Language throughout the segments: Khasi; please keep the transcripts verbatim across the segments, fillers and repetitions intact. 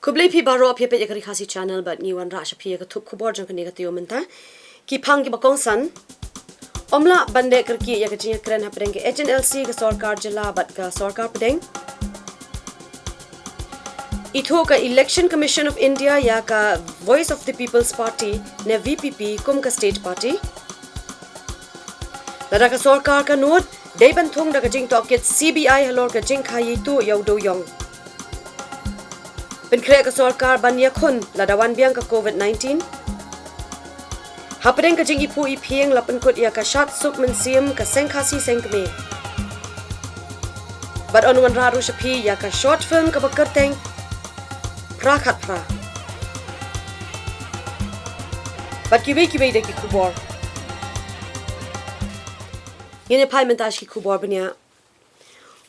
Khublei phi baroh, phi peit ïa ka Ri Khasi Channel bad ngi wanrah sha phi ïa ka thup khubor jong kane ka taïew mynta. Ki phang kiba kongsan. Ym lah ban leh kyrkieh ïa ka jingïakren hapdeng ka H N L C, ka sorkar jylla bad ka sorkar pdeng. Ithuh ka Election Commission of India ïa ka Voice of the People's Party ne V P P kum ka state party. Lada ka sorkar ka nud, dei ban thung da ka jingtohkit C B I halor ka jingkha ïaid tuh ïa u dewïong. Pynkhreh ka sorkar ban ïakhun lada wan biang ka COVID nineteen. Hapdeng ka jingiphuh iphieng la pynkut ïa ka Shad Suk Mynsiem ka Seng Khasi Seng Kmie. Bad yn wanrah ruh sha phi ïa ka short film kaba kyrteng Phra Khat Phra. Bad kiwei kiwei de ki khubor. Ngin ïa phai mynta sha ki khubor bniah.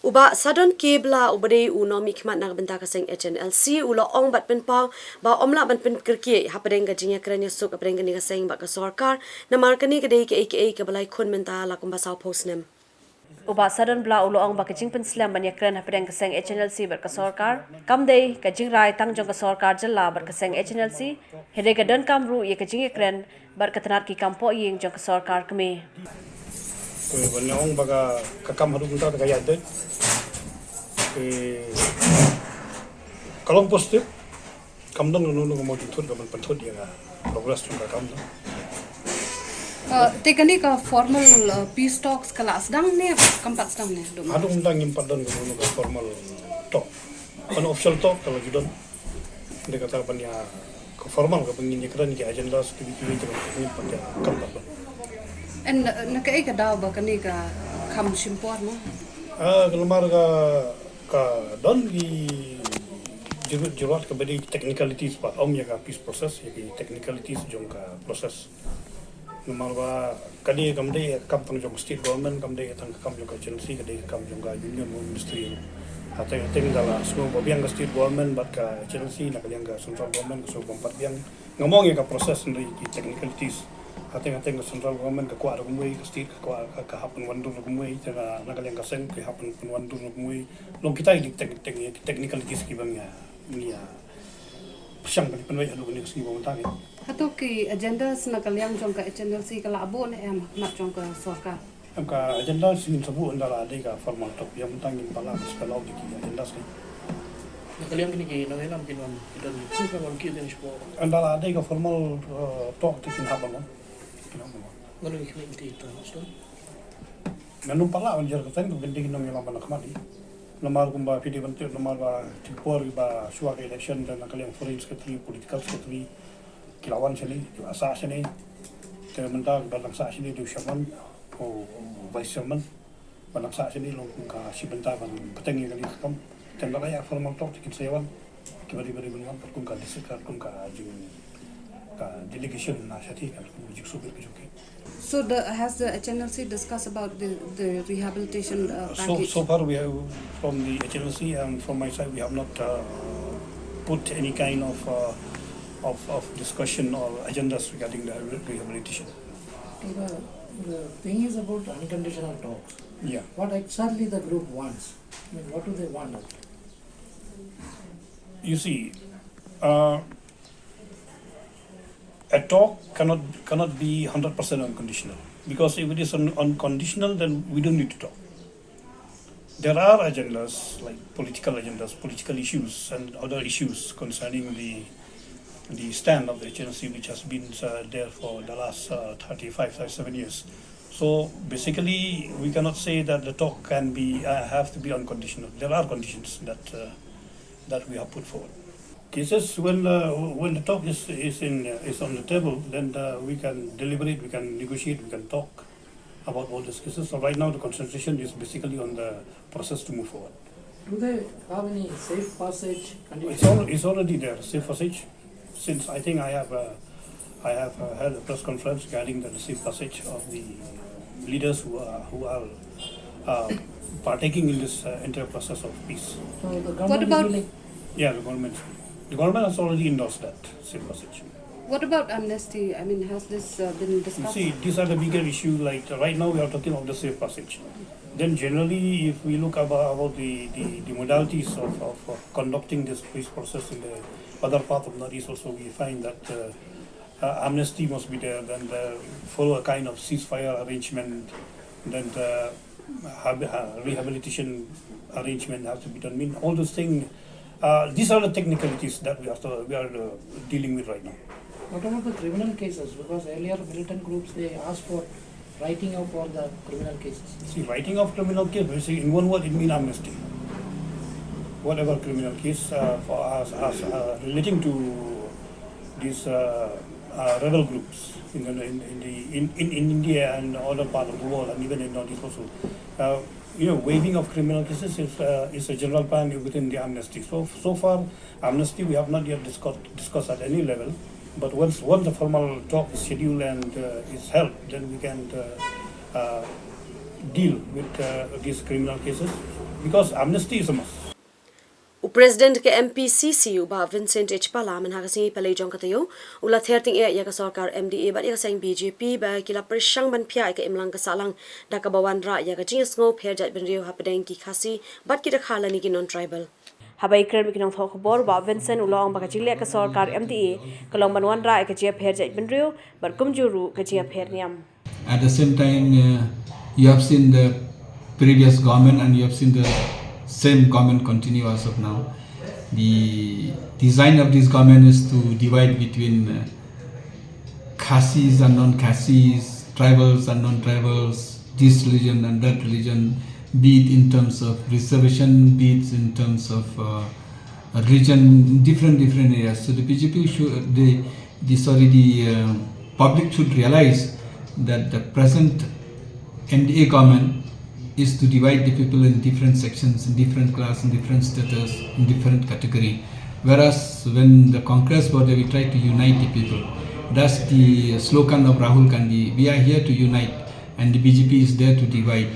U Bah Sadon K Blah uba dei u nongmihkhmat na ka bynta ka seng H N L C u la ong bad pynpaw ba ym lah ban pynkyrkieh hapdeng ka jingïakren ïasuk hapdeng kane ka seng bad ka sorkar, namar kane ka dei kaei kaei kaba la ïakhun mynta la kumba sawphew snem. U Bah Sadon Blah u la ong ba ka jingpynslem ban ïakren hapdeng ka seng H N L C bad ka sorkar kam dei ka jingrai tang jong ka sorkar jylla bad ka seng H N L C, hynrei ka donkam ruh ïa ka jingïakren bad ka tnat ki kam pohïing jong ka sorkar kmie. Khublei ban ong ba ka, ka kam haduh mynta ka ïaid beit. Ka long positive. Kam don kano kano ka mawjynthut ka ban pynthut ïa ka progress jong ka kam. Uh, te kane ka formal, uh, peace talks ka la sdang ne kam pat sdang ne? Haduh mynta ngim pat don kano kano ka formal talk. Unofficial talk ka la ju don. Dei kata ban ïa ka formal kaba ngin ïakren ki agendas kiwei kiwei te ngim pat ïa kam pat ban. And, uh, na kaei ka daw ba kane ka kham shim por mo? Ah, ka namar ka, ka don ki jurut jurut kaba dei technicalities pat, ym ïa ka peace process, ïa ki technicalities jong ka process. Namar ba ka dei kam dei kam tang jong state government, kam dei tang kam jong ka agency, ka dei kam jong ka union ministry. Hateng hateng da la sngew ba biang ka state government bad ka agency na ka liang ka central government ka sngew bym pat biang. Nga mong ïa ka process hynrei ki technicalities. Hateng hateng ka central government ka kwah da kumwei, ka state ka kwah ka, ka hap pynwandur da kumwei, te na, na ka liang ka seng ka hap pyn, pynwandur da kumwei. Long kita ki tech, tech, ki technicalities kiba ngi ïa, ngi ïa pyrshang ban pynwai haduh kane ka sngi ba mynta. Hato ki agendas na ka liang jong ka H N L C ka la buh ne em ha khmat jong ka sorkar? Em, ka agenda sngewbha ynda la dei ka formal talk, ïa mynta ngim pat lah ban spell out ïa ki agendas ki. Na ka liang kine ki nongïalam kin wan, ki don ki proof ban wan kiew kine shapoh. Ynda la dei ka formal, eh, talk te kin hap ban wan. Kin hap ban wan. Ngan ïa khmih mynta to, stone. Ngan ym pat lah ban jer ka teng, kin dei ki nongïalam ban khmat di. Namar kumba phi dei ban tip, namar ba ki por ba shuwa ka election, te na ka liang foreign secretary, political secretary, ki la wan shane, ki la sah shane. Te mynta ba dang sah shane dei u chairman, u, u vice chairman. Ba dang sah shane long kum ka shi bynta ban bteng ïa kane ka kam. Te ynda la ïa formal talk te kin sa ïa wan. Kiba dei ba dei ban wan pat kum ka district, kum ka jing, ka delegation na shatei, ka kum ka jingsngewbha ka jong ki. So the, has the H N L C discussed about the, the rehabilitation, uh, package? So, so far we have, from the H N L C and from my side, we have not, uh, put any kind of, uh, of, of discussion or agendas regarding the re-, rehabilitation. The, the thing is about unconditional talks. Yeah. What exactly the group wants? I mean, what do they want? You see, uh, a talk cannot, cannot be hundred percent unconditional, because if it is un-, unconditional, then we don't need to talk. There are agendas like political agendas, political issues, and other issues concerning the, the stand of the H N L C, which has been, uh, there for the last, uh, thirty-five, thirty-seven years. So basically, we cannot say that the talk can be, uh, have to be unconditional. There are conditions that, uh, that we have put forward. Cases, when, uh, when the talk is, is in, uh, is on the table, then, uh, we can deliberate, we can negotiate, we can talk about all these cases. So right now, the concentration is basically on the process to move forward. Do they have any safe passage conditions? It's al-, it's already there, safe passage. Since I think I have, uh, I have, uh, held a press conference regarding the safe passage of the leaders who are, who are, uh, partaking in this, uh, entire process of peace. So the government is willing? Yeah, the government. The government has already endorsed that safe passage. What about amnesty? I mean, has this, uh, been discussed? You see, these are the bigger issue. Like, right now, we are talking of the safe passage. Then generally, if we look about, about the, the, the modalities of, of, of conducting this peace process in the, Other part of Northeast also, we find that uh, uh, amnesty must be there, then the follow a kind of ceasefire arrangement, then the hab- uh, rehabilitation arrangement has to be done. I mean, all those things, uh, these are the technicalities that we are, to, we are uh, dealing with right now. What about the criminal cases? Because earlier militant groups, they asked for writing off all the criminal cases. See, writing off criminal case, basically, in one word, it means amnesty. Whatever criminal case uh, for us, us uh, relating to these uh, uh, rebel groups in, the, in, in, the, in, in, in India and other part of the world, and even in Northeast also. Uh, you know, waiving of criminal cases is, uh, is a general plan within the amnesty. So, so far, amnesty we have not yet discussed, discussed at any level. But once, once the formal talk is scheduled and uh, is held, then we can uh, uh, deal with uh, these criminal cases, because amnesty is a must. U President ka M P C C u Bah Vincent H Pala mynha ka sngi Palei jong ka taïew u la ther tyngeh ïa ka sorkar M D A bad ïa ka seng B J P ba ki la pyrshang ban phiah ïa ka imlang ka sahlang da kaba wanrah ïa ka jingïasngew pher jaitbynriew hapdeng ki Khasi bad ki Dkhar lane ki non-tribal. Haba ïakren bad ki nongthoh khubor, Bah Vincent u la ong ba ka jingleh ka sorkar M D A ka long ban wanrah ïa ka jingïapher jaitbynriew bad kumjuh ruh ka jingïapher niam. At the same time, uh, you have seen the previous government and you have seen the same government continue as of now. The design of this government is to divide between uh, Khasis and non-Khasis, tribals and non-tribals, this religion and that religion, be it in terms of reservation, be it in terms of uh, region, different different areas. So the B J P should, the, the sorry, the uh, public should realize that the present M D A government is to divide the people in different sections, in different class, in different status, in different category. Whereas when the Congress were there, we tried to unite the people. That's the slogan of Rahul Gandhi. We are here to unite, and the B J P is there to divide.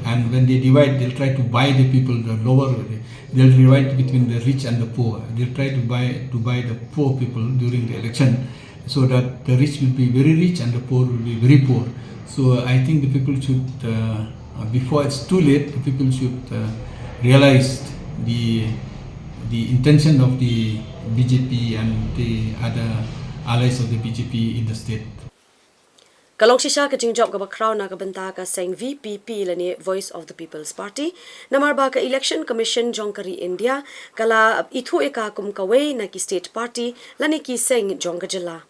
And when they divide, they'll try to buy the people, the lower. They'll divide between the rich and the poor. They'll try to buy to buy the poor people during the election, so that the rich will be very rich and the poor will be very poor. So I think the people should, uh, uh, before it's too late, the people should uh, realize the the intention of the B J P and the other allies of the B J P in the state. Ka long shisha ka jingjop kaba khraw na ka bynta ka seng V P P lane Voice of the People's Party. Namar ba ka Election Commission jong ka ri India ka la ithuh ïa ka kum kawei na ki state party lane ki seng jong ka jylla.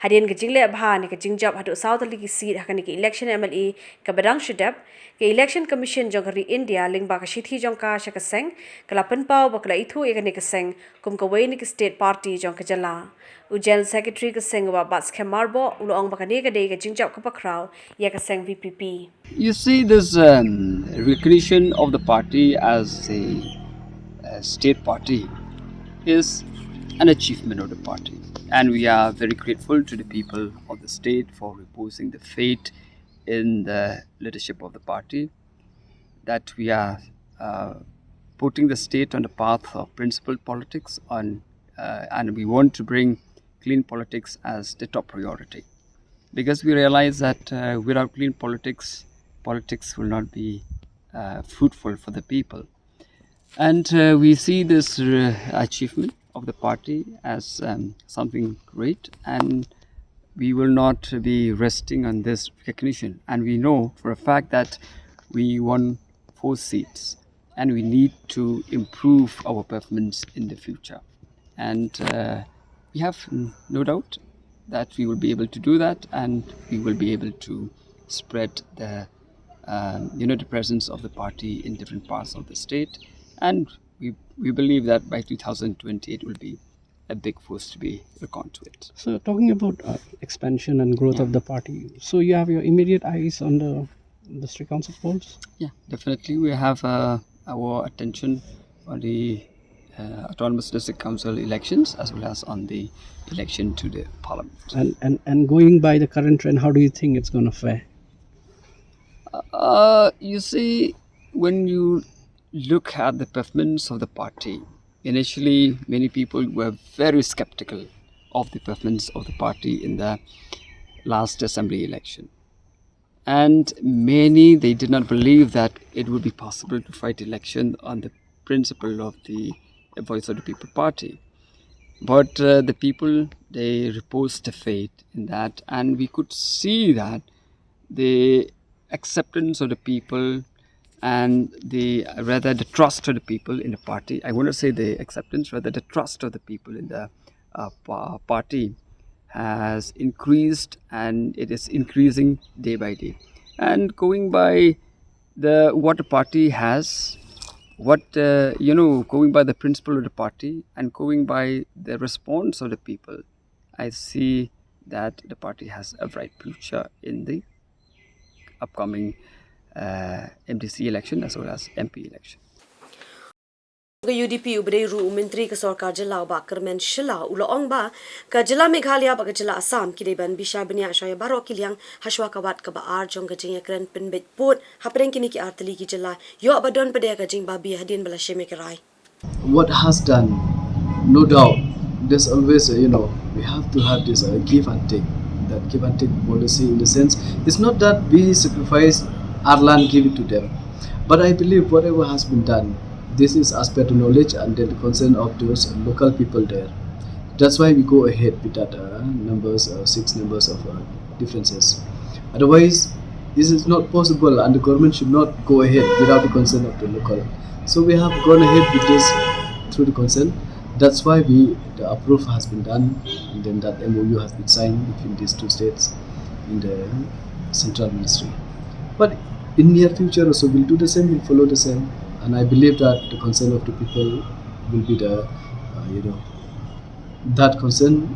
Hadien ka jingleh bha ne ka jingjop haduh saw tylli ki seat ha kane ka election M L A kaba dang shu dep, ka Election Commission jong ka ri India lyngba ka shithi jong ka sha ka seng ka la pynpaw ba ka la ithuh ïa kane ka seng kum kawei na ki state party jong ka jylla. U General Secretary ka seng, Bah Batskhem Myrboh, u la ong ba kane ka dei ka jingjop kaba khraw ïa ka seng V P P. You see, this um, recognition of the party as a, a state party is an achievement of the party, and we are very grateful to the people of the state for reposing the faith in the leadership of the party, that we are uh, putting the state on the path of principled politics on, uh, and we want to bring clean politics as the top priority, because we realize that uh, without clean politics, politics will not be uh, fruitful for the people. And uh, we see this uh, achievement of the party as um, something great, and we will not be resting on this recognition. And we know for a fact that we won four seats, and we need to improve our performance in the future. And uh, we have no doubt that we will be able to do that, and we will be able to spread the um, you know, the presence of the party in different parts of the state. And we, we believe that by two thousand twenty, it will be a big force to be reckoned with. So, talking about uh, expansion and growth yeah. of the party, so you have your immediate eyes on the district council polls? Yeah, definitely. We have uh, our attention on the uh, Autonomous District Council elections as well as on the election to the parliament. And, and, and going by the current trend, how do you think it's going to fare? Uh, you see, when you look at the performance of the party, initially many people were very skeptical of the performance of the party in the last assembly election. And many, they did not believe that it would be possible to fight election on the principle of the Voice of the People Party. But uh, the people, they repose the faith in that, and we could see that the acceptance of the people and the rather the trust of the people in the party. I want to say the acceptance, rather the trust of the people in the uh, pa- party has increased, and it is increasing day by day. And going by the what the party has, what uh, you know, going by the principle of the party and going by the response of the people, I see that the party has a bright future in the upcoming uh, M D C election as well as M P election. Ka U D P u ba dei ruh u myntri ka sorkar jylla u Bah Kyrmen Shylla u la ong ba ka jylla Meghalaya bad ka jylla Assam ki dei ban bishar bniah sha ïa baroh ki liang ha shwa ka wat kaba ar jong ka jingïakren pynbeit pud hapdeng kine ki artylli ki jylla, ïoh ba don pat de ka jingbabi hadien ba la shim ïa ki rai. What has done, no doubt, there's always, uh, you know, we have to have this uh, give and take, that give and take policy in the sense, it's not that we sacrifice our land, give it to them. But I believe whatever has been done, this is as per the knowledge and then the concern of those local people there. That's why we go ahead with that uh, numbers, uh, six numbers of uh, differences. Otherwise, this is not possible, and the government should not go ahead without the consent of the local. So we have gone ahead with this through the consent. That's why we the approve has been done, and then that M O U has been signed between these two states in the central ministry. But in near future also, we'll do the same, we'll follow the same, and I believe that the consent of the people will be the, uh, you know, that consent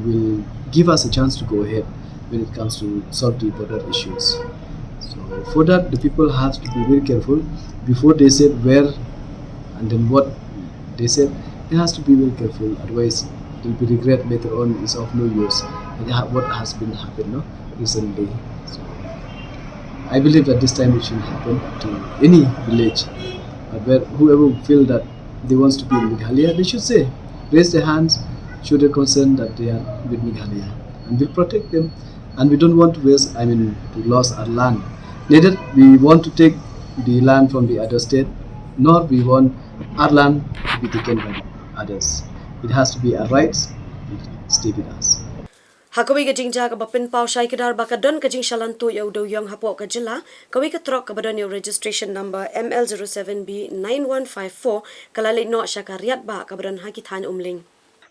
will give us a chance to go ahead when it comes to solve the border issues. So for that, the people have to be very careful before they said where and then what they said. They has to be very careful, otherwise there'll be regret later on. Is of no use. And ha- what has been happened, no, recently. So I believe that this time it shouldn't happen to any village. But where whoever feel that they wants to be in Meghalaya, they should say, raise their hands, show their concern that they are with Meghalaya, and we'll protect them. And we don't want to waste, I mean, to lose our land. Neither we want to take the land from the other state, nor we want our land to be taken by others. It has to be our rights. It stay with us. Ha kawei ka jingjia kaba pynpaw shai kdar ba ka don ka jingshalan tuh ïa u dewïong hapoh ka jylla, kawei ka trok kaba don ïa u registration number M L zero seven B nine one five four ka la leit noh sha ka riat bah kaba don ha ki thaiñ Umling.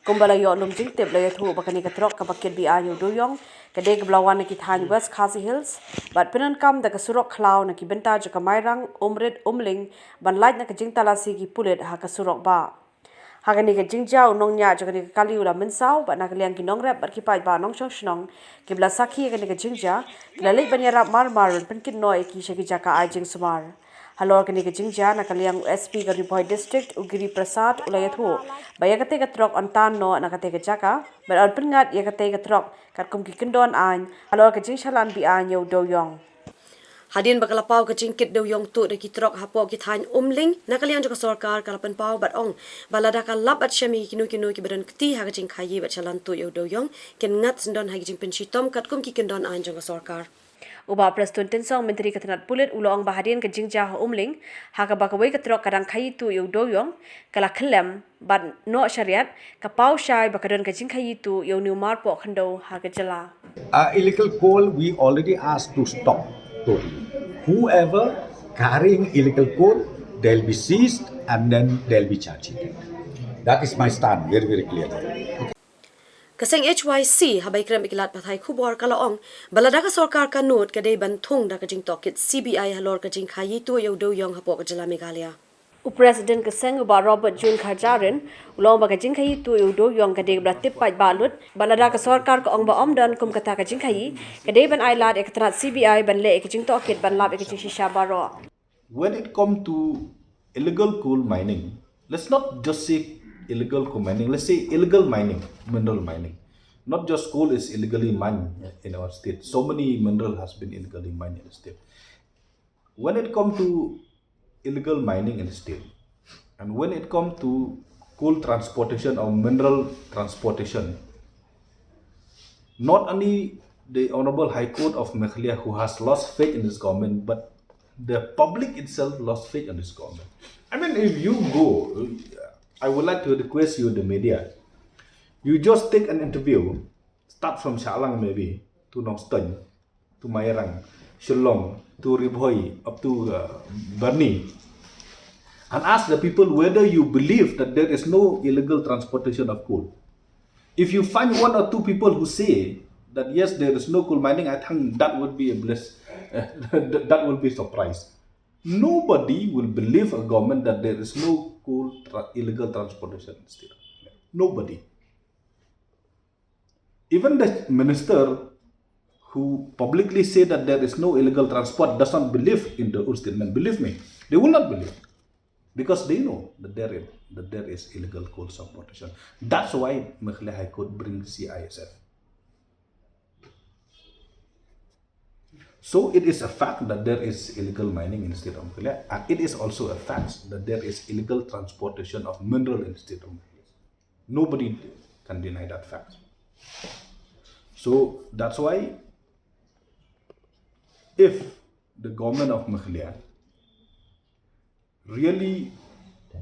Kumba la ïoh lum jingtip la ïathuh ba kane ka trok kaba kit biang ïa u dewïong ka dei kaba la wan na ki thaiñ West Khasi Hills bad pyndonkam da ka surok khlaw na ki bynta jong ka Mairang, Umrit, Umling ban lait na ka jingtalasi ki pulit ha ka surok bah. Ha kane ka jingjia u nongñiah jong kane ka kali u la mynsaw bad na ka liang ki nongrep bad ki paidbah nongshong shnong kiba la sakhi ïa kane ka jingjia ki la leit ban ïarap mar mar ban pynkit noh ïa ki sha ki jaka ai jingsumar. Halor kane ka jingjia na ka liang u S P ka Ri Bhoi District u Giri Prasad u la ïathuh ba ïa katei ka trok yn tan noh na katei ka jaka bad yn pynngat ïa katei ka trok katkum ki kyndon aiñ halor ka jingshalan biang ïa u dewïong. Hadien ba ka la paw ka jingkit dewïong tuh da ki trok hapoh ki thaiñ Umling, na ka liang jong ka sorkar ka la pynpaw bad ong ba lada ka lap bad shem ïa kino kino kiba don kti ha ka jingkhaïi bad shalan tuh ïa u dewïong, kin ngat syndon ha ki jingpynshitom katkum ki kyndon aiñ jong ka sorkar. U Bah Prestone Tynsong, Myntri ka tnat pulit, u la ong ba hadien ka jingjia ha Umling ha kaba kawei ka trok ka dang khaïi tuh ïa u dewïong ka la khyllem bad noh sha riat, ka paw shai ba ka don ka jingkhaïi tuh ïa une u mar poh khyndew ha ka jylla. Uh, illegal coal, we already asked to stop totally. Whoever carrying illegal coal, they'll be seized and then they'll be charged. That is my stand, very, very clear. Ka seng H Y C haba ïakren bad ki lad pathai khubor ka la ong ba lada ka sorkar ka nud ka dei ban thung da ka jingtohkit C B I halor ka jingkhaïi tuh ïa u dewïong hapoh ka jylla Meghalaya. U President ka seng u Bah Robert June Kharjahrin u la ong ba ka jingkhaïi tuh ïa u dewïong ka dei kaba la tip paidbah lut bad lada ka sorkar ka ong ba ym don kum kata ka jingkhaïi ka dei ban ai lad ïa ka tnat C B I ban leh ïa ka jingtohkit ban lap ïa ka jingshisha baroh. When it come to illegal coal mining, let's not just say illegal coal mining, let's say illegal mining, mineral mining. Not just coal is illegally mined in our state. So many mineral has been illegally mined in the state. When it come to illegal mining in the state, and when it come to coal transportation or mineral transportation, not only the Honorable High Court of Meghalaya who has lost faith in this government, but the public itself lost faith in this government. I mean, if you go, I would like to request you, the media, You just take an interview, start from Shillong maybe, to Nongstoiñ, to Mairang, Shillong, to Ri Bhoi, up to uh, Byrni, and ask the people whether you believe that there is no illegal transportation of coal. If you find one or two people who say that yes, there is no coal mining, I think that would be a bliss. That would be a surprise. Nobody will believe a government that there is no coal tra- illegal transportation in the state of Meghalaya. Nobody. Even the minister who publicly say that there is no illegal transport does not believe in the old statement. Believe me, they will not believe because they know that there is, that there is illegal coal transportation. That's why Meghalaya High Court brings C I S F. So it is a fact that there is illegal mining in the state of Meghalaya, and it is also a fact that there is illegal transportation of mineral in the state of Meghalaya. Nobody can deny that fact. So that's why if the government of Meghalaya really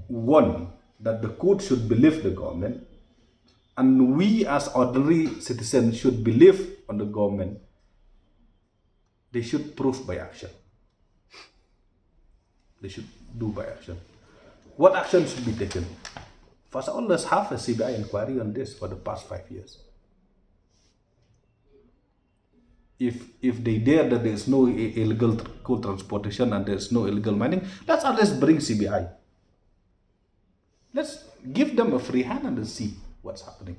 want that the court should believe the government, and we as ordinary citizens should believe on the government, they should prove by action. They should do by action. What action should be taken? First of all, let's have a C B I inquiry on this for the past five years. If if they dare that there is no i- illegal tr- coal transportation and there is no illegal mining, let's at least bring C B I. Let's give them a free hand and let's see what's happening.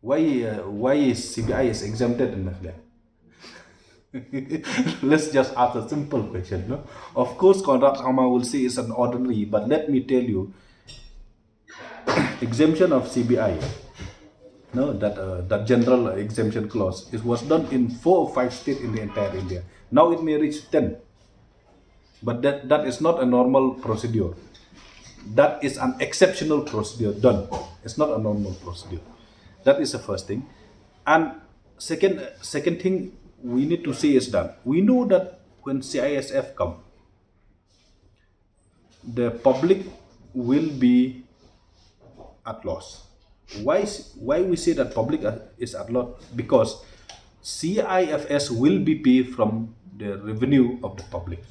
Why uh, why is C B I is exempted in Meghalaya? Let's just ask a simple question. No? Of course, Conrad Sangma will say it's an ordinary, but let me tell you, exemption of C B I, no, that uh, that general exemption clause, it was done in four or five states in the entire India. Now it may reach ten, but that that is not a normal procedure. That is an exceptional procedure done. It's not a normal procedure. That is the first thing. And second, second thing we need to say is that we know that when C I S F come, the public will be at loss. Why is, why we say that public is at loss? Because C I F S will be paid from the revenue of the public.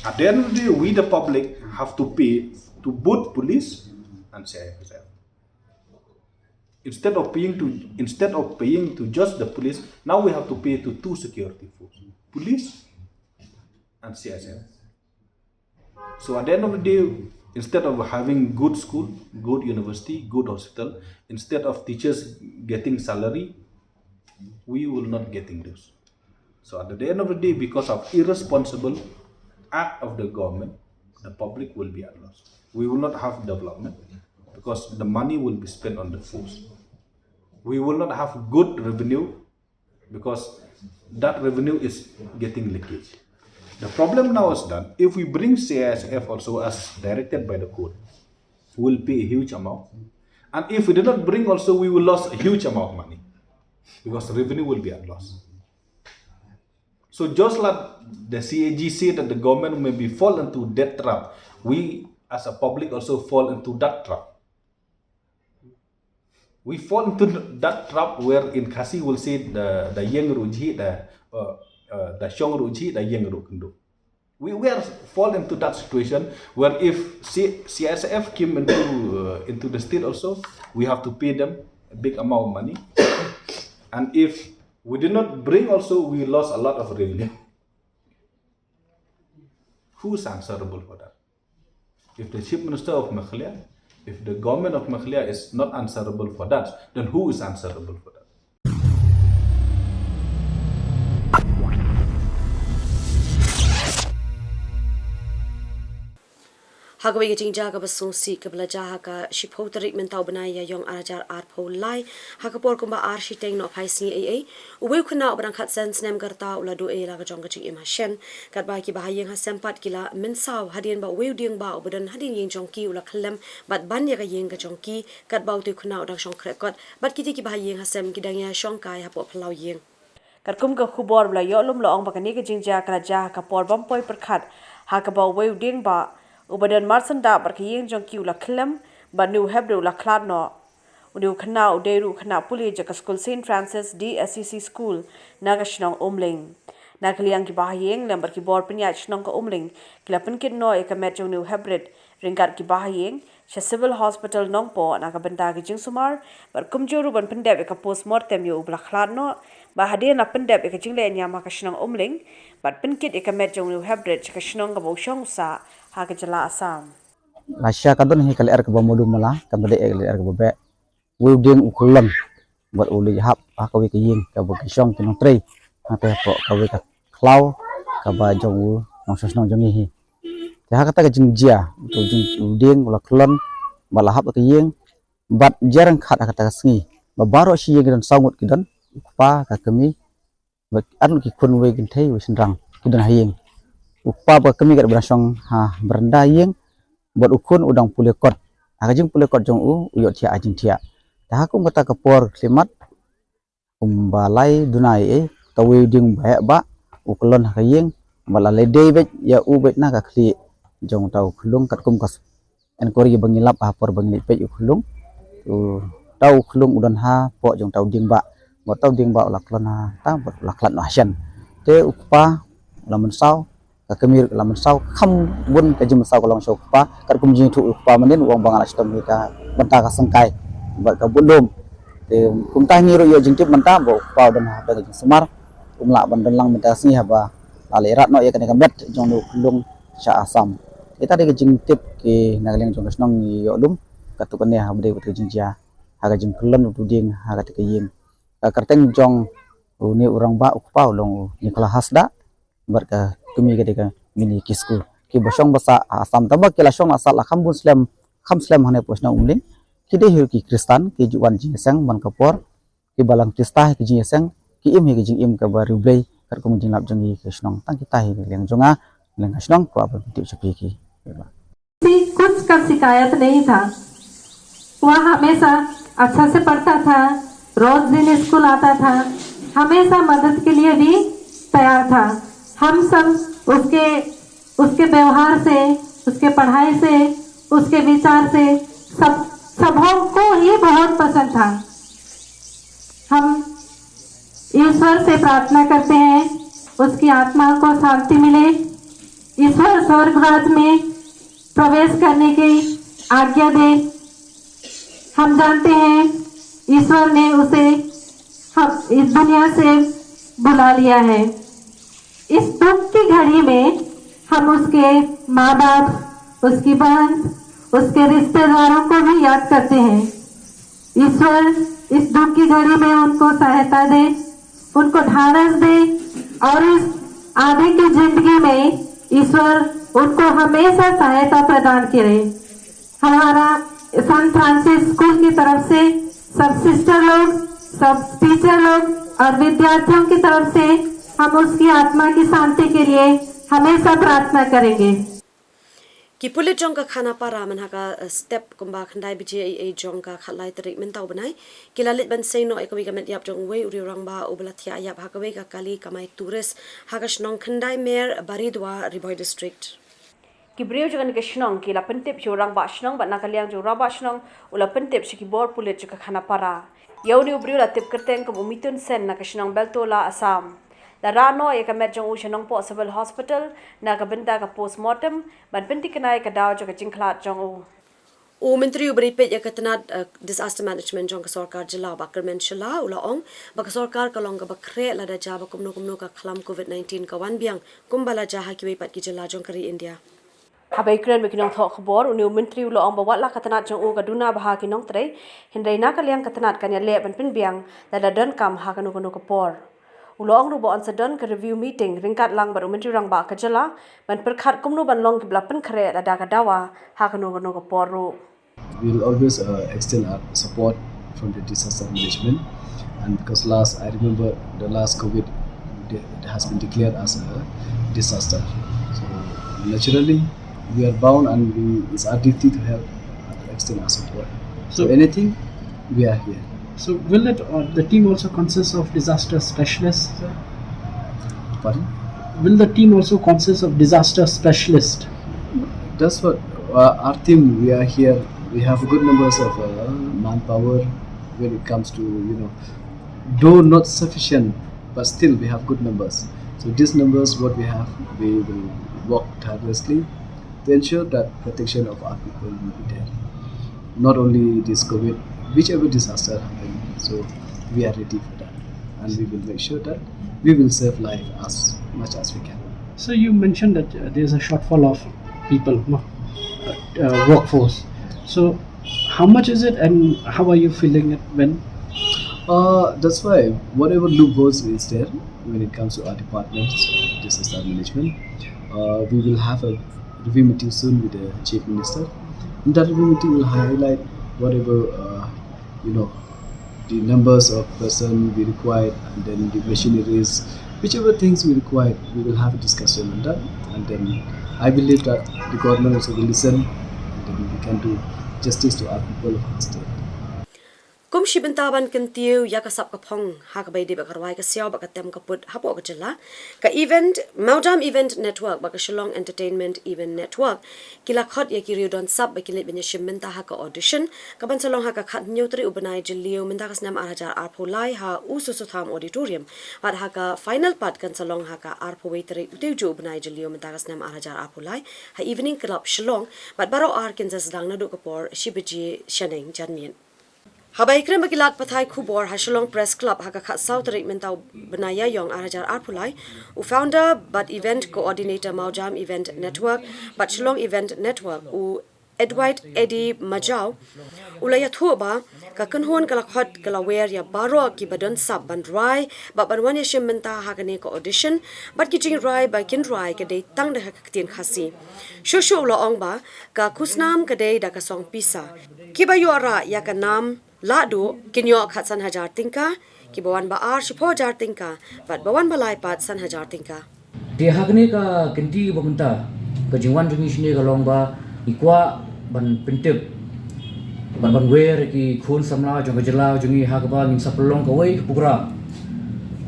At the end of the day, we the public have to pay to both police and C I F S. Instead of paying to instead of paying to just the police, now we have to pay to two security force, police and C S F. So at the end of the day, instead of having good school, good university, good hospital, instead of teachers getting salary, we will not getting those. So at the end of the day, because of irresponsible act of the government, the public will be at loss. We will not have development because the money will be spent on the force. We will not have good revenue because that revenue is getting leakage. The problem now is that if we bring C I S F also as directed by the court, we'll pay a huge amount. And if we do not bring also, we will lose a huge amount of money because revenue will be at loss. So just like the C A G say that the government may be fall into debt trap, we as a public also fall into that trap. We fall into that trap where in Khasi will say the the yeng ruji the uh, uh, the shong ruji the yeng ru kynduh. We we are fall into that situation where if C- C S F came into uh, into the state also, we have to pay them a big amount of money, and if we did not bring also, we lost a lot of revenue. Who is answerable for that? If the Chief Minister of Meghalaya, if the government of Meghalaya is not answerable for that, then who is answerable for that? Ha kawei ka jingjia kaba sngewsih kaba la jia ha ka shiphew tarik mynta u bnai Ïaïong ar hajar arphew lai, ha ka por kumba ar shiteng nohphai sngi eiei, uwei u khynnah uba dang khatsan snem ka rta u la duh ei la ka jong ka jingim ha shen, katba ki bahaïing ha sem pat ki la mynsaw hadien ba uwei u dieng ba uba don hadien ïing jong ki u la khyllem bad ban ïa ka ïing ka jong ki, katba utei u khynnah u dang shong khreh kot bad kitei ki bahaïing ha sem ki dang ïa shong kai hapoh phyllaw ïing. Katkum ka khubor ba la ïoh lum la ong ba kane ka jingjia ka la jia ha ka por bym poi pyrkhat, ha kaba uwei u dieng ba uba don marsyndah bad ka ïing jong ki u la khyllem bad une u heprit u la khlad noh. Une u khynnah u dei ruh u khynnah pule jong ka skul Saint Francis D S C C School na ka shnong Umling. Na ka liang ki bahaïing lem bad ki bor pynïaid shnong ka Umling ki la pynkit noh ïa ka met jong une u heprit ryngkat ki bahaïing sha Civil Hospital Nongpoh na ka bynta ka jingsumar bad kumjuh ruh ban pyndep ïa ka post mortem ïa u ba la khlad noh, bad hadien la pyndep ïa ka jingleh niam ha ka shnong Umling bad pynkit ïa ka met jong une u heprit sha ka shnong kaba u shong u sah ha ka jylla Assam. Lashai ka don hi ka lyer kaba malu mala, kam dei ka lyer kaba beh. Uwei u dieng u khyllon bad u leit hap ha kawei ka ïing kaba ki shong ki nongtrei hangtei hapoh kawei ka khlaw kaba jong u nongshong shnong jong ngi hi. Te ha kata ka jingjia, uto u dieng u la khyllon bad la hap ha ka ïing bad jia ryngkat ha kata ka sngi ba baroh shi ïing ki don, saw ngut ki don, u kpa, ka kmie, bad ar ngut ki khun, uwei kynthei uwei shynrang, ki don ha ïing. U kpa bad ka kmie kat ba dang shong ha baranda ïing bad u khun u dang pule kot. Ha ka jingpule kot jong u, u ïoh thiah ha jingthiah. Te ha kum kata ka por khyllipmat, kumba lai duna ei ei, uta uwei u dieng ba heh ba u khyllon ha ka ïing bad la leh dei beit ïa u beit na ka khlieh jong uta u khyllung katkum ka enquiry ba ngi lap ha por ba ngi leit peit u khyllung. Uta u khyllung u don hapoh jong uta u dieng ba, bad uta u dieng ba u la khlon ha ta bad u la khlad noh ha shen. Te u kpa u la mynsaw, ka kmie ruh ka la mynsaw, kham bun ka jingmynsaw ka long sha u kpa, katkum jingïathuh u kpa mynnin u ong ba nga la shitom hi ka bynta ka syngkai bad ka budlum. Te kumta ngi ruh ïoh jingtip mynta ba u kpa u don ha ka jingsumar, um lah ban don lang mynta ka sngi haba la leit rat noh ïa kane ka met jong u khyllung sha Assam. Ita dei ka jingtip ki na ka liang jong ka shnong ngi ïoh lum, katto katne haba dei kata ka jingjia ha ka jingkhyllon uto u dieng ha kata ka ïing. Ka kyrteng jong une u rangbah u kpa u long u Nicholas Hasda bad ka kmie ka dei ka Mini Kisku. Kiba shong ba sah ha Assam, tangba ki la shong la sah la kham bun slem, kham slem hangne hapoh shnong Umling. Ki dei hi ruh ki Khristan, ki ju wan jingïaseng man ka por, kiba la khrista hi ki jingïaseng, ki im hi ki jingim kaba riewblei katkum ka jinglap jong ngi ki shnong. Tang kita hi na ka liang jong nga, na ka liang ka shnong, kwah ban pyntip sha phi ki. से कुछ का शिकायत नहीं था। वह हमेशा अच्छा से पढ़ता था, रोज दिन स्कूल आता था, हमेशा मदद के लिए भी तैयार था। हम सब उसके, उसके व्यवहार से, उसके पढ़ाई से, उसके विचार से सब, सबों को ही बहुत पसंद था। हम ईश्वर से प्रार्थना करते हैं, उसकी आत्मा को शांति मिले, ईश्वर स्वर्गराज में प्रवेश करने की आज्ञा दे। हम जानते हैं, ईश्वर ने उसे हम इस दुनिया से बुला लिया है। इस दुख की घड़ी में हम उसके माँ बाप, उसकी बहन, उसके रिश्तेदारों को भी याद करते हैं। ईश्वर इस दुख की घड़ी में उनको सहायता दे, उनको ढाढ़स दे और इस आगे की जिंदगी में ईश्वर उनको हमेशा सहायता प्रदान करे। हमारा सैंट फ्रांसिस स्कूल की तरफ से सब सिस्टर लोग, सब टीचर लोग और विद्यार्थियों की तरफ से हम उसकी आत्मा की शांति के लिए हमेशा प्रार्थना करेंगे। Ki pulit jong ka Khanapara mynta ka, eh, step kumba khyndai baje eiei jong ka khatlai tarik mynta u bnai, ki la leit ban sei noh ïa kawei ka met ïap jong uwei u riew rangbah uba la thiah ïap ha kawei ka kali kamai tourist ha ka shnong Khyndai Mer, Baridua, Ri Bhoi District. Ki briew jong kane ka shnong ki la pyntip sha u rangbah shnong bad na ka liang jong u rangbah shnong u la pyntip sha ki bor pulit jong ka Khanapara. Ïa une u briew la tip kyrteng kum u Mitun Sen na ka shnong Beltola, Assam. La rah noh ïa ka met jong u sha Nongpoh Civil Hospital na ka bynta ka post mortem ban pynthikna ïa ka daw jong ka jingkhlad jong u. U Myntri uba dei peit ïa ka tnat, eh, disaster management jong ka sorkar jylla, Bah Kyrmen Shylla, u la ong ba ka sorkar ka long kaba khreh lada jia ba kumno kumno ka khlam covid nineteen ka wan biang kumba la jia ha kiwei pat ki jylla jong ka ri India. Haba ïakren bad ki nongthoh khubor, une u myntri u la ong ba wat la ka tnat jong u ka duna bha ki nongtrei, hynrei na ka liang ka tnat kan ïaleh ban pynbiang lada donkam ha kano kano ka por. U la ong ruh ba yn sa don ka review meeting ryngkat lang bad u Myntri Rangbah ka jylla ban pyrkhat kumno ban long kiba la pynkhreh lada ka dawa ha kano kano ka por ruh. We'll always, uh, extend our support from the disaster management, and because last, I remember the last covid, de-, it has been declared as a disaster. So naturally, we are bound and we, it's our duty to help and extend our support. So, so anything, we are here. So will it, uh, the team also consist of disaster specialists, sir? Pardon? Will the team also consist of disaster specialists? That's what, uh, our team, we are here We have good numbers of uh, manpower when it comes to, you know, though not sufficient, but still we have good numbers. So these numbers, what we have, we will work tirelessly to ensure that protection of our people will be there. Not only this COVID, whichever disaster happen, so we are ready for that, and we will make sure that we will save life as much as we can. So you mentioned that uh, there's a shortfall of people, no? Uh, workforce. So how much is it, and how are you feeling it when? Uh, that's why whatever loopholes is there when it comes to our departments, disaster management, uh, we will have a review meeting soon with the chief minister. And that review meeting will highlight whatever uh, you know the numbers of person we required, and then the machineries, whichever things we required, we will have a discussion on that. And then I believe that the government also will listen, and then we can do justice to our people of our state. Kum shi bynta ban kyntiew ïa ka sap ka phong ha kaba ïadei bad ka rwai ka siaw bad ka tem ka put hapoh ka jylla, ka event, Mawjam Event Network bad ka Shillong Entertainment Event Network ki la khot ïa ki riew don sap ba kin leit ban ïashim bynta ha ka audition kaban sa long ha ka khathynñiew tarik u bnai Jylliew mynta ka snem ar hajar arphew lai ha U Soso Tham Auditorium, bad ha ka final part kan sa long ha ka arphew wei tarik utei u juh u bnai Jylliew mynta ka snem ar hajar arphew lai ha Evening Club Shillong, bad baroh ar kin sa sdang naduh ka por shi baje shaneng janmiet. Haba ïakren bad ki lad pathai khubor ha Shillong Press Club ha ka khatsaw tarik mynta u bnai Ïaïong ar hajar arphew lai, u founder bad event coordinator Mawjam Event Network bad Shillong Event Network, u Edward Eddie Majaw, u la ïathuh ba ka kynhun ka la khot ka la wer ïa baroh kiba don sap ban rwai bad ban wan ïashim bynta ha kane ka audition, bad ki jingrwai ba kin rwai ka dei tang da ka ktien Khasi. Shuh shuh u la ong ba ka khusnam ka dei da ka song pisa. Kiba ïoh rah ïa ka nam lahduh kin ïoh khatsan hajar tyngka, kiba wan ba ar shiphew hajar tyngka, bad ba wan ba lai pat san hajar tyngka. Te ha kane ka kynti ba mynta, ka jingwan jong ngi shane ka long ba ngi kwah ban pyntip bad ban wer ïa ki khun samla jong ka jylla jong ngi ha kaba ngin sa pynlong kawei ka program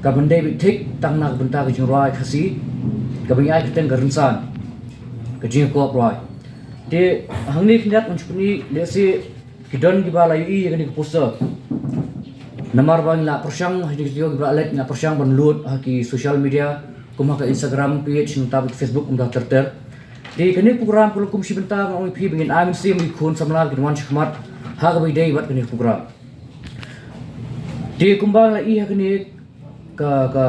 kaba ym dei beit thik tang na ka bynta ka jingrwai Khasi, kaba ngi ai kyrteng ka Rynsan, ka jingïakop rwai. Te hangne khyndiat ngan shu pyni lehse ki don kiba la ïohi ïa kane ka poster. Namar ba ngi la pyrshang, ha kine ki taïew kiba la leit ngi la pyrshang ban lut ha ki social media, kum ha ka Instagram page nangta bad ki Facebook kumta ter ter. Te kane ka program ka long kum shi bynta, nga ong ïa phi, ba ngin ai mynsiem ïa ki khun samla ba kin wan shakhmat ha kaba ïadei bad kane ka program. Te kumba ngi la ïohi ha kane ka, ka,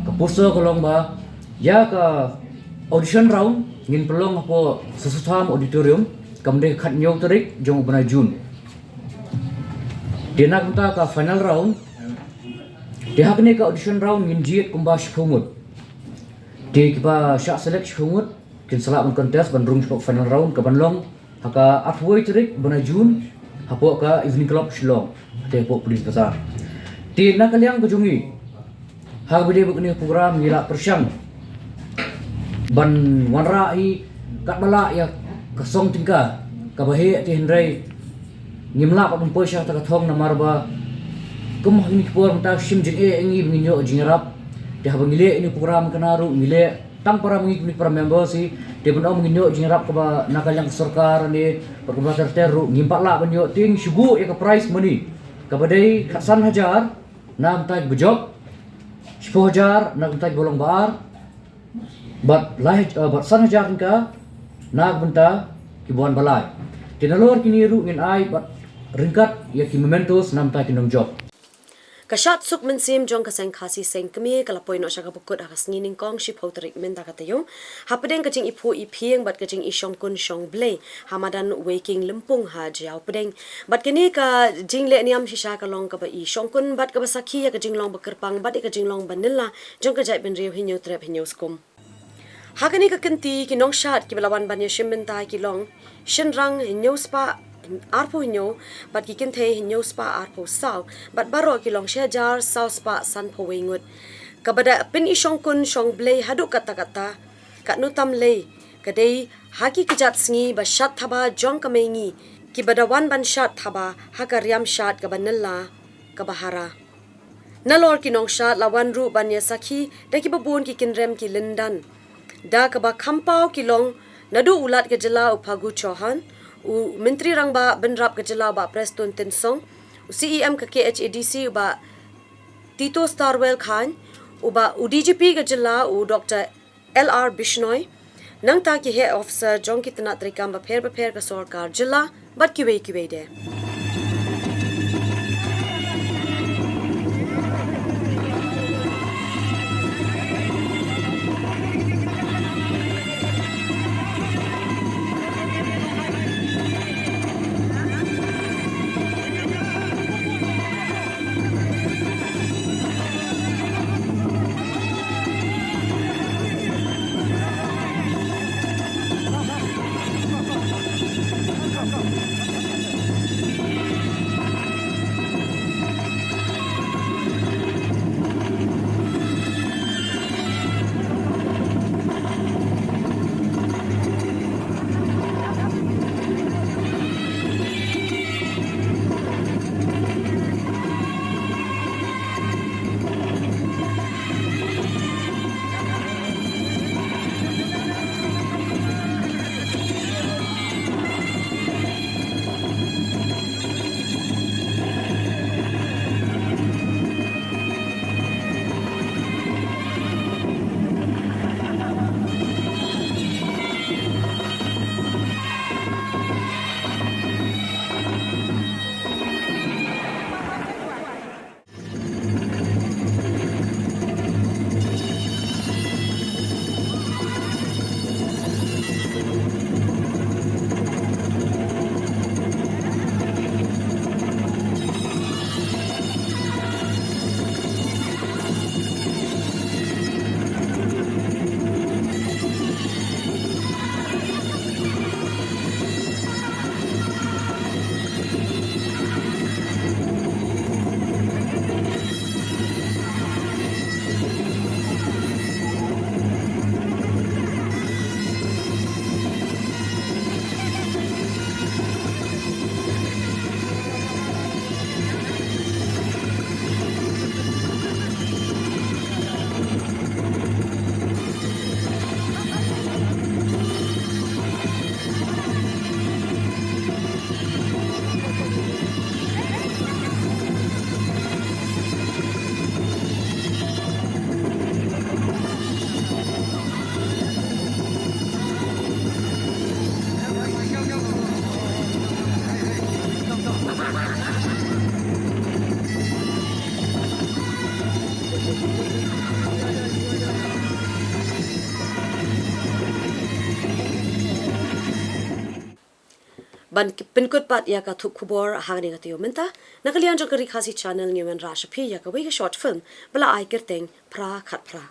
ka poster ka long ba ïa ka audition round ngin pynlong hapoh Soso Tham Auditorium, kam dei ka khathynñiew tarik jong u bnai June. Te na ka bynta ka final round, te ha kane ka audition round ngin jied kumba shiphew ngut. Te kiba shah select shiphew ngut kin sa lah ban contest ban rung shapoh final round kaban long ha ka arphew wei tarik bnai June hapoh ka Evening Club Shillong, te hapoh Police Bazar. Te na ka liang ka jong ngi, ha kaba ïadei bad kane ka program ngi la pyrshang ban wanrah hi katba lah ïa ka song tyngka kaba heh, te hynrei ngim lah pat ban poi sha kata ka thong namar ba kum ha kine ki por mynta shim jingeh ïa ngi ba ngin ïoh jingïarap. Te haba ngi leh ïa kane ka program kane ruh ngi leh tang para ma ngi kum ki para members hi, te ban ong ngin ïoh jingïarap kaba na ka liang ka sorkar ne bad kumba ter ter ruh ngim pat lah ban ïoh. Te ngi shu buh ïa ka prize money kaba dei khatsan hajar na ka bynta kiba jop, shiphew hajar na ka bynta kiba long ba ar, bad lai, eh, bad san hajar tyngka na ka bynta kiba wan ba lai. Te nalor kine ruh ngin ai bad ryngkat ïa ki mementos na ka bynta ki nongjop. Ka shad suk mynsiem jong ka seng Khasi Seng Kmie ka la poi noh sha kaba kut ha ka sngi Nyngkong shiphew tarik mynta ka taïew, hapdeng ka jingiphuh iphieng bad ka jingishongkun shongblei ha madan Weiking Lympung ha Jaïawpdeng. Bad kane ka jingleh niam shisha ka long kaba ishongkun bad kaba sakhi ïa ka jinglong ba kyrpang bad ïa ka jinglong ba nylla jong ka jaitbynriew Hynñiewtrep Hynñiewskum. Ha kane ka kynti ki nongshad kiba la wan ban ïashim bynta ki long shynrang hynñiew spah arphew hynñiew bad ki kynthei hynñiew spah arphew saw, bad baroh ki long shi hajar saw spah sanphew wei ngut. Kaba da pynishongkun shongblei haduh katta katta, katno tam lei ka dei ha ki kjat sngi ba shad thaba jong ka mei ngi, kiba da wan ban shad thaba ha ka riam shad kaba nylla kaba hara. Nalor ki nongshad la wan ruh ban ïasakhi da kiba bun ki kynrem ki lyndan, da kaba kham paw ki long naduh u Lat ka jylla u Phagu Chauhan, U Myntri Rangbah Bynrap ka jylla u Bah Prestone Tynsong, u C E M ka K H A D C u Bah Tito Starwell Chyne, u Bah, u D G P ka jylla u Doctor L R Bishnoi, nangta ki heh officer jong ki tnat treikam bapher bapher ka sorkar jylla bad kiwei kiwei de. Ban pynkut pat ïa ka thup khubor hangne ka taïew mynta, na ka liang jong ka Ri Khasi Channel ngi wanrah sha phi ïa kawei ka short film ba la ai kyrteng Phra Khatphra.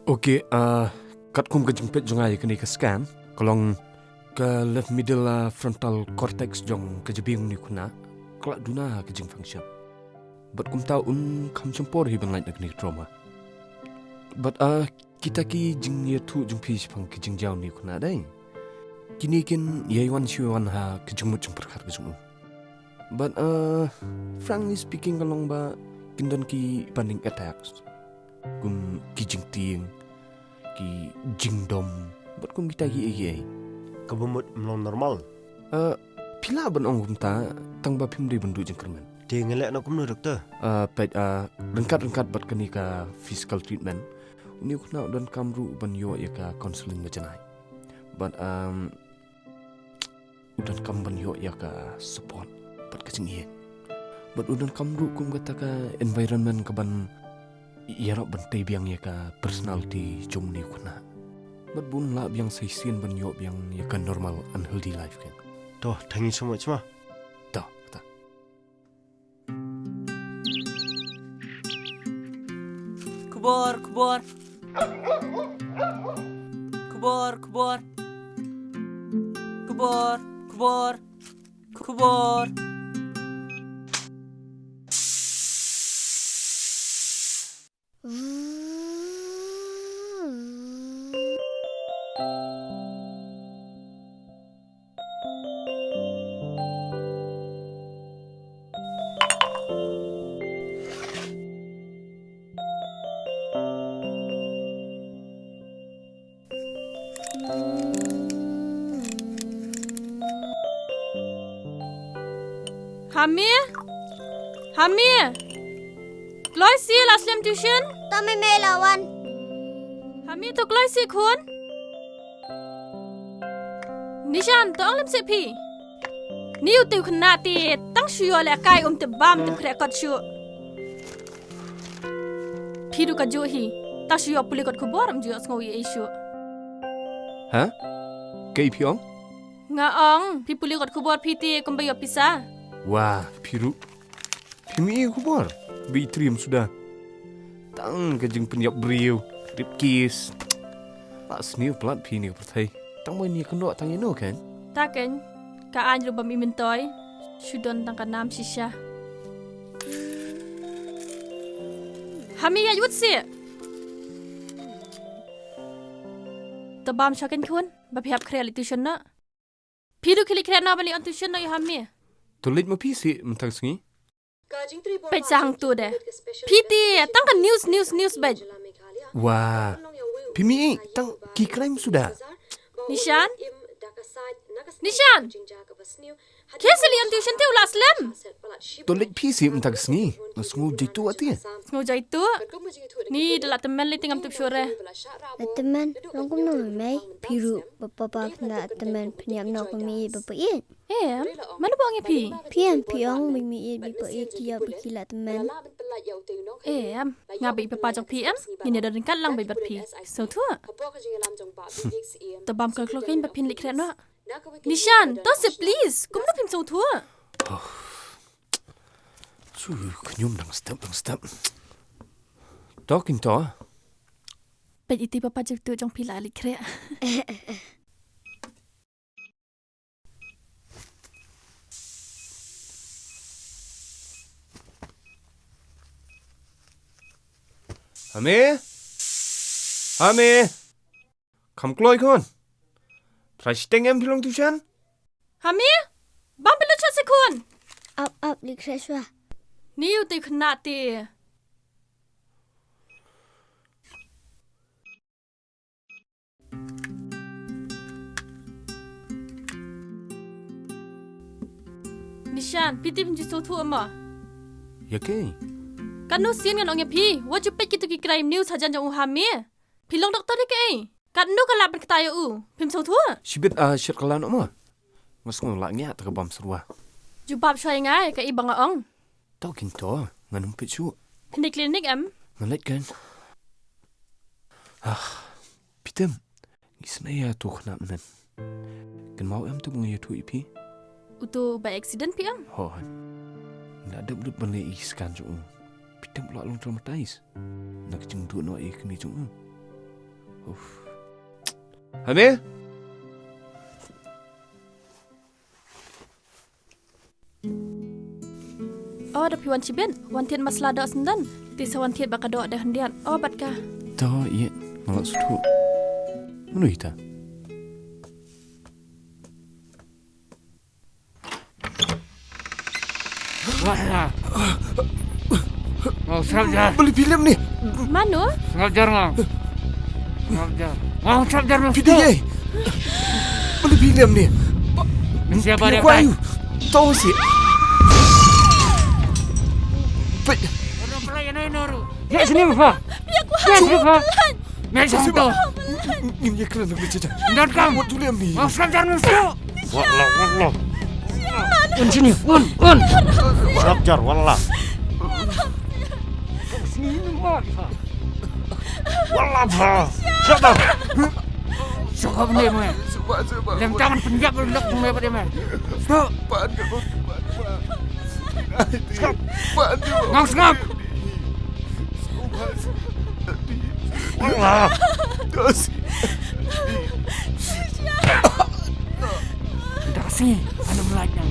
Okay, ah, katkum ka jingpeit jong nga ïa kane ka scan, ka long ka left middle, ah, frontal cortex jong ka jabieng une u khynnah ka la duna ka jingfunction. Bad kumta un kham shym por hi ban lait na kane ka trauma. Bad, ah, kita ki jingïathuh jong phi shaphang ki jingjaw une u khynnah dei, kine kin ïai wan shu wan ha ka jingmut jingpyrkhat ka jong u. But, uh, frankly speaking, ka long ba kin don ki panic attacks, kum ki jingtieng, ki jingdom, bad kum kita kiei kiei. Kaba mut ym long normal. Uh, Phi lah ban ong kumta, tang ba phim dei ban duh jingkyrmen. Te ngan leh noh kumno, doktor? Ah, peit, ah, ryngkat ryngkat bad kane ka physical treatment, une u khynnah u donkam ruh ban ïoh ïa ka counselling ba janai. Bad, um, u donkam ban ïoh ïa ka support bad ka jingïeit. Bad u donkam ruh kum kata ka environment kaban ïarap ban tei biang ïa ka personality jong une u khynnah. Bad bun lah biang sa shisien ban ïoh biang ïa ka normal and healthy life kan. To, thank you so much, ma. To, to. Khubor, khubor. Khubor, khubor. Khubor, khubor. Khubor. Hami? Hami? Kloi sih, la slem tuition? To mei mei, la wan. Hami, to kloi sih khun. Nishan, to ong lem sih phi. Ni u te u khynnah te tang shu ïoh lehkai, um tip bam tip khreh kot shuh. Phi ruh kajuh hi. Tang shu ïoh pule kot khubor, ym ju ïohsngew ei ei shuh. Ha? Kaei phi ong? Nga ong phi pule kot khubor phi te kumba ïoh pisa. Wah, phi ruh. Phim ïohi khubor ba i triem suda. Tang ka jingpynïap briew, rape case. La sniew palat phi ne ka pyrthei. Tang ba ïa kynnoh tang ïano kan? Ta kan. Ka aiñ ruh bym i myntoi. Shu don tang ka nam shisha. Hami, ïaid wut sih. To bam sha kan khun ba phi hap khreh leit tuition noh. Phi ruh khie leit khreh noh ban leit on tuition noh ïa Hami. To leit ma phi sih mynta ka sngi. Peit sa hangto de. Phi te tang ka news, news, news beit. Wah. Phim ïohi tang ki crime suda. Nishan? Nishan? Khie sa leit on tuition te, u la slem. To leit phi sih mynta ka sngi. Nga sngew jaitu ati. Sngew jaitu? Ni da la tymmen lei te ngam tip shuh re. La tymmen, long kumno mei mei? Phi ruh bad papa phin da la tymmen, phin ïap noh kum i ba phi ïeit. Em, mano ba ong ïa phi? Phi em, phi ong ba i mei i ba i ki ïap ba ki la tymmen. Em, nga bad i papa jong phi em, ngin ïadon ryngkat lang bad phi. Sngewthuh? To bam khlok khlok kein ba phin leit khreh noh. Nishan, to sih please, kumno phim sngewthuh? Su khñium dang step dang step. To kein to. Peit iti papa jong tu jong phi la leit khreh. Hami? Hami? Kham kloi khun. Trai shiteng em phi long tuition? Hami? Bam phi lut shot sih khun. Ap ap, leit khreh shuwa. Ni u te khynnah te. Nishan, phi tip phim ju sngewthuh mo? Ïa kei? Katno sien ngan ong ïa phi, wat ju peit kito ki crime news hajan jong u Hami. Phi long doktor ïa kaei? Katno ka lah ban ktah ïa u? Phim sngewthuh? Shibit, ah, shit ka lah noh mo. Nga sngew lah ngiah ta ka bam syrwa. Ju bam shuwa ïa nga ïa kaei ba nga ong. To kein to, ngan ym peit shuh. Phin leit klinik em? Ngan leit kein. Ah, phi tip. Ngi sngewsih ïa uto u khynnah mynne. Kynmaw em uto ba nga ïathuh ïa phi? Uto ba accident phi ong? Hooid. Nga la dep lut ban leh ïa ki scan jong u. Phi tip u la long traumatized na ka jingduh noh ïa i kmie jong u. Uff. Hami? O, da phi wan shibit, wan thied masala doh syndon. Te sa wan thied bad ka doh da khyndiat. O, bad ka. To, ïa, nga la sngewthuh. Mano ita? Balei phi lem ne? Mano? Sngap jar nga. Sngap jar. Nga sngap jar nga. Phi dei ei? Balei phi lem ne? Phi dei ei? To sih. Peit. Ïa sini, Papa. Ïa sini, Papa. Ngim ïa kren lang, Richard. Wat ju leh mynni. Wallah, wallah. Un sini, un, un. Sngap jar, wallah. Sini, Papa. Wallah, Papa. Sngap jar. Sngap jar, Papa. Lem tangan, pynjah lok me, Papa, me. Sngap. Sngap. Ngam sngap. Wallah. Dasi, ano melajang.